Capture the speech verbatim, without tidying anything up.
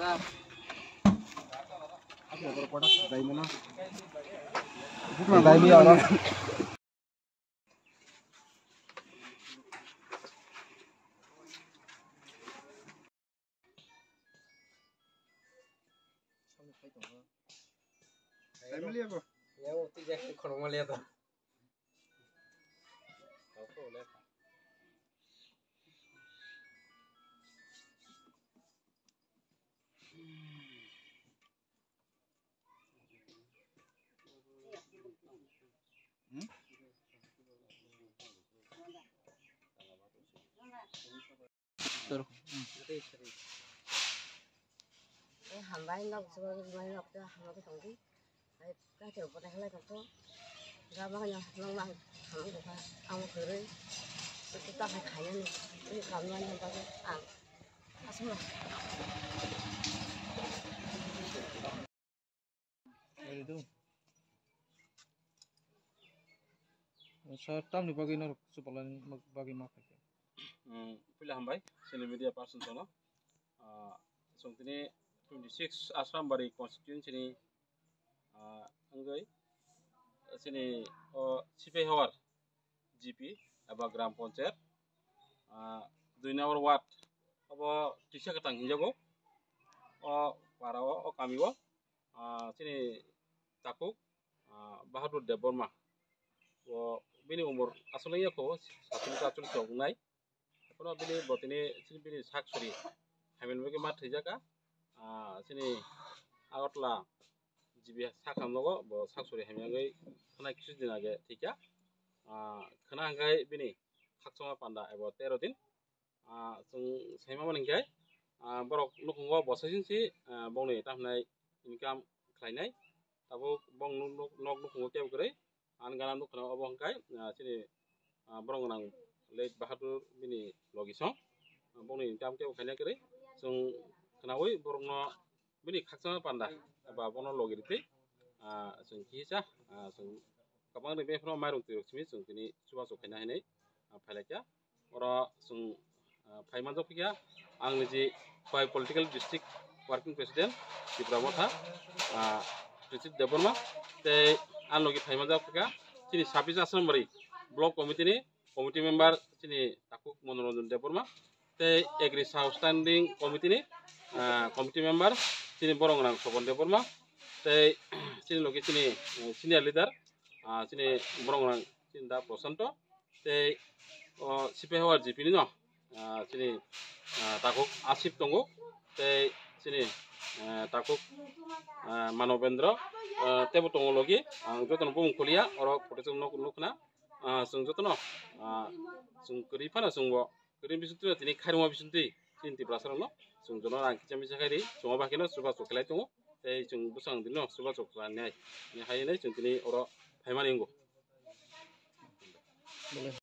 Eh, hambai nok, nok, nok, hambai tongdi. Ai, kaithok bwtai halai tongkho. Gabang ya, nong mang hamang tongkha. Ang kwrwi. Itu ta hai khainani. Ini kamnani bagwi ang. Asma. Sir, tamni bagwi norok chupalani bagwi ma khaikha? Hmm, puila hambai, chini media person tono. Ah, chwng tini twenty six Asrambari constituency ni, ah, wngwi, chini o Sipaihawar G P eba Gram Panchayat, ah, dui number ward obo Tisa Kwthang hinjago. O para o, o kami o, ah, chini takhuk, ah, Bahadur Debbarma. O bini umor aswk wngya kho, sathlis atlis rok wngnai. Ekheno bini bo tini chini bini sak suri hamya ni bagwi ma thwijak kha. Ah, chini Agartala G B sak hamjakgo, bo sak suri hamya wngwi khwnai kisu din age thwikha. Ah, khwna hwnkhe bini khakchangma panda ebo tero din. Ah, chwng saimani hwnkhe, ah, borok nukhungo bwsai singsi, ah, bongni tamhinai income khlainai. Tabuk bong nuk, nuk, nok nukhungo kebo kwrwi. Ani gana nukha obo hwnkhe, ah, chini, ah, borok gwnang late Bahadur bini logisong. Bongni income kebo khaina kwrwi. Chwng khwnaui borokno bini khakchangma panda eba bono logi rwtwi, ah, chwng kisa, ah, chwng kwbangni bebak phano mairung twirok simi chwng tini chubachu khaina hinwi, ah, phailaikha. Oro chwng, ah, phai manjak phikha ang niji Khowai Political District Working President Tipra Motha, ah, Ritip Debbarma, tei ani logi phai manjak phikha chini sabis Asrambari Block Committee ni committee member chini takhuk Monoranjan Debbarma, tei Agri Sub Standing Committee ni, ah, committee member chini borok gwnang Sobon Debbarma, tei chini logi chini, eh, senior leader, ah, chini borok gwnang chini da Prosanto, tei o Sipaihawar G P ni no, ah, chini, ah, takhuk Asif tongo, tei chini, ah, takhuk, ah, Manobendra, ah, teibo tongo logi, ang jotono bumung khuliya, oro photo chwng nuk-, nukna, ah, chwng jotono, ah, chwng kwrwi phano chwngbo kwrwi bisingtwi tini khairokma bisingtwi chini Tiprasarokno chwng jotono rang kisa misa khairi chwngma bakheno chubachu khlai tongo, tei chwng bwsang dino chubachu khlainai, hai hwnwi chwng tini oro phaimani wngo.